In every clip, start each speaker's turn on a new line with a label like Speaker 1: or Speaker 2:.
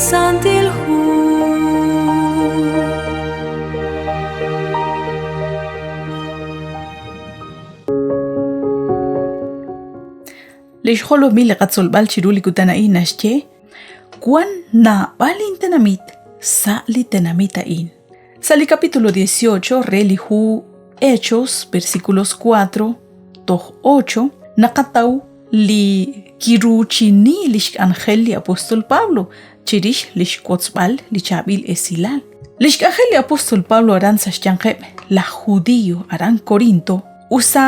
Speaker 1: Santil Hu.
Speaker 2: Li xjolomil li qatzolb'al chiru li kutan a'in naxye, Wan naab'al intenamit sa' li tenamit a'in. Sa' li capítulo 18 re li hu Hechos, versículos 4 toj 8, naqataw li kiruuchini lix k'anjel li apóstol Pablo chirix lix wotzb'al li chaab'il esilal. Lix k'anjel li apóstol Pablo aran sa' xyanqeb' laj Judio aran Corinto, usa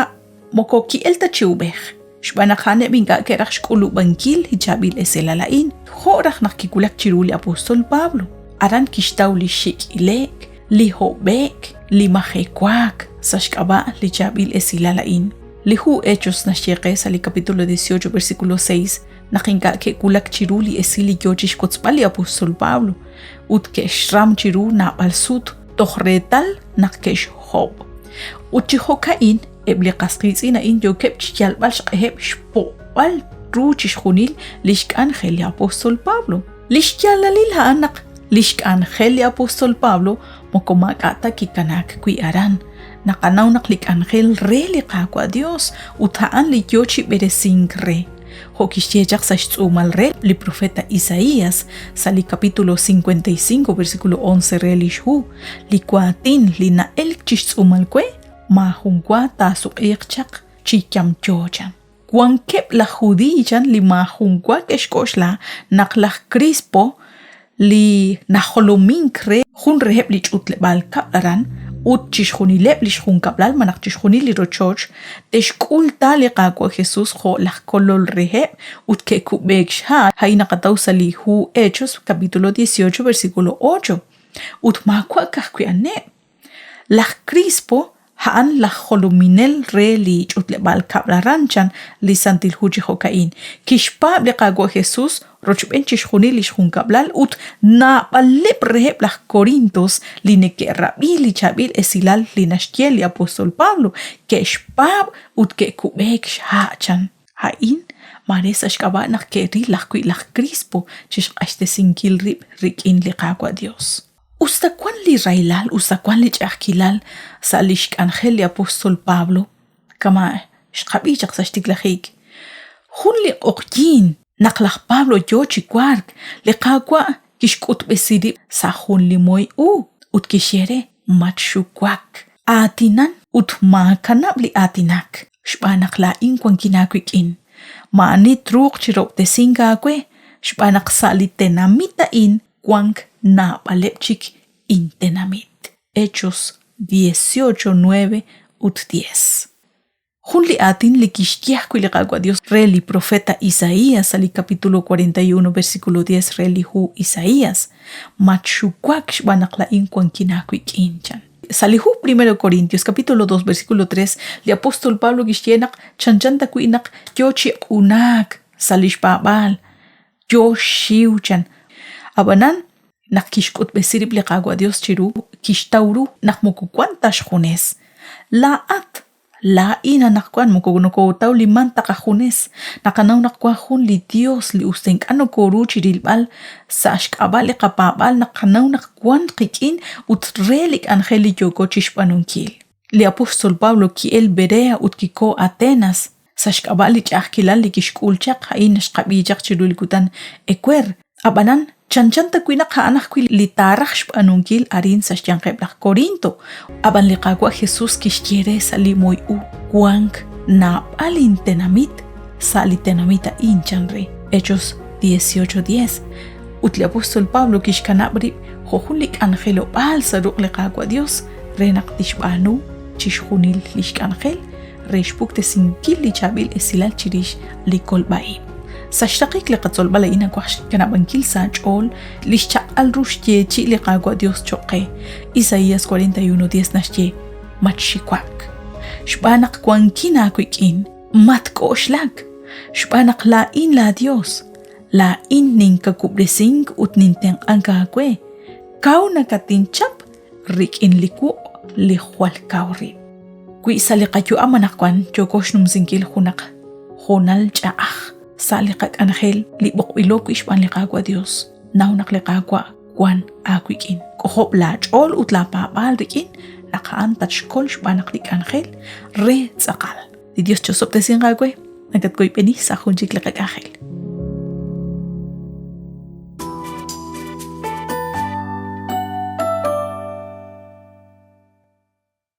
Speaker 2: moko ki'el ta chi ub'ej, xb'aan naq a'aneb' ink'a' ke'raj xk'ulub'ankil li chaab'il esilal a'in, jo' raj naq kiwulak chiru li apóstol Pablo. Aran kixtaw li xik' ile'k, li hob'e'k, li majewaak sa' xk'ab'a' li chaab'il esilal a'in. Li hu Hechos naxye qe sa' li capítulo 18 versículo 6 naq ink'a' ke'wulak chiru li esil li yoo chixwotzb'al li apóstol Pablo ut ke'xram chiru naab'al sut toj reetal naq ke'xhob'. Ut chi jo'ka'in, eb' li qas qiitz'in a'in yookeb' xyalb'al xq'eheb' xpo'b'al ru chixjunil lix k'anjel li apóstol Pablo. Lix yaalalil a'an naq lix k'anjel li apóstol Pablo moko maak'a' ta kikanaak wi' aran. Naqanaw naq li k'anjel re li Qaawa' Dios ut a'an li yoo chi b'eresink re. Jo' kixye chaq sa' xtz'uumal re li profeta Isaías sa' li capítulo 55 versículo 11 re lix hu, li waatin li na'elk chi xtz'uumal we maajun wa taasuq'iiq chaq chi yamyo chan. Wankeb' laj Judiiy chan li maajun wa ke'xk'oxla naq laj Crispo li najolomink re jun reheb' li ch'utleb'aal kab'l aran ut chixjunileb' li xjunkab'lal malaj chixjunil li rochoch te'xk'ul ta li Qaawa' Jesús jo' laj kolol reheb' ut ke'kub'eek xha', a'in naqataw sa' li hu Hechos capítulo 18 versículo 8. Ut maawa' ka'ajwi' a'aneb'. Laj Crispo a'an laj jolominel re li ch'utleb'aal kab'l aran, chan li Santil Hu chi jo'ka'in. Kixpaab' li Qaawa' Jesus rochb'een chixjunil li xjunkab'lal ut naab'aleb' reheb' laj Corintos li neke'rab'i li chaab'il esilal li naxye li apóstol Pablo, ke'xpaab' ut ke'kub'eek xha', chan. A'in maare sa' xk'ab'a' naq ke'ril ajwi' laj Crispo chi xq'axtesinkil rib' rik'in li Qaawa' Yos. Us ta wan li rahilal, us ta wan li ch'a'ajkilal sa' lix k'anjel li apóstol Pablo, kama' xqab'i chaq sa' xtiklajik, jun li q'oqyink naq laj Pablo yoo chi wark, li Qaawa' kixk'utb'esi rib' sa' jun li moy u ut kixye re, Matxuwak, aatinan ut maakanab' li aatinak, xb'aan naq laa'in wankin aawik'in. Maa'ani truuq chi rahob'tesink aawe, xb'aan naq sa' li tenamit a'in wank naab'aleb' chik intenamit. Hechos 18, 9 ut 10. Jun li aatin li kixye ajwi' li Qaawa' Dios re li profeta Isaías sa' li capítulo 41 versículo 10 re li hu Isaías, Matxuwak xb'aan naq laa'in wankin aawik'in, chan. Sa' li hu 1 Corintios capítulo 2 versículo 3, li apóstol Pablo kixye naq chanchan ta wi' naq yoo chi q'unaak sa' lix paab'aal, Yo xxiw chan. Ab'anan, naq kixk'utb'esi rib' li Qaawa' Yos chiru, kixtaw ru naq moko wank ta xjunes. Laa'at, laa'in anaqwan moko nokootaw li man ta qajunes. Naqanaw naq wank jun li Yos li us ta ink'a' nokooru chi rilb'al sa' xk'ab'a' li qapaab'aal naqanaw naq wank qik'in ut re li k'anjel li yooko chi xb'aanunkil. Li apóstol Pablo ki'elk Berea ut kikoho Atenas. Sa' xk'ab'a' li ch'a'ajkilal li kixk'ul chaq, a'in xqab'i chaq chiru li kutan ewer. Ab'anan, chanchan tawi' naq a'an ajwi' li taaraj xb'aanunkil arin sa' xyanqeb' laj Corinto. Ab'an li Qaawa' Jesús kixye re sa' li moy u, Wank naab'al intenamit sa' li tenamit a'in, chan re. Hechos 18:10. Ut li apóstol Pablo kixkanab' rib' jo' jun li k'anjelob'aal sa' ruq' li Qaawa' Dios re naq tixb'aanu chixjunil li xk'anjel re xpuktesinkil li chaab'il esilal chirix li kolb'a-ib'. Sa' xraqik li qatzolb'al a'in nawaj xkanab'ankil sa' aach'ool li xchaq'al ru xyeechi'i li Qaawa' Dios choq' qe. Isaías 41:10 naxye, Matxiwak, xb'aan naq wankin aawik'in, matk'oxlak, xb'aan naq laa'in laa Dios, laa'in ninkawub'resink ut nintenq'ank aawe, kaw nakatinchap rik'in li wuq' li jwal kaw rib'. Wi sa' li qayu'am anaqwan yooko xnumsinkil junaq hoonal ch'a'aj sa' li qak'anjel li b'oqb'ilo wi' xb'aan li Qaawa' Dios, Naw naq li Qaawa' wan aawik'in. K'ojob' laach'ool ut laapaab'aal rik'in naq a'an tatxkol xb'aan naq li k'anjel re tz'aqal. Li Dios chosob'tesinq aawe, nakatwoyb'eni sa' jun chik li qak'anjel.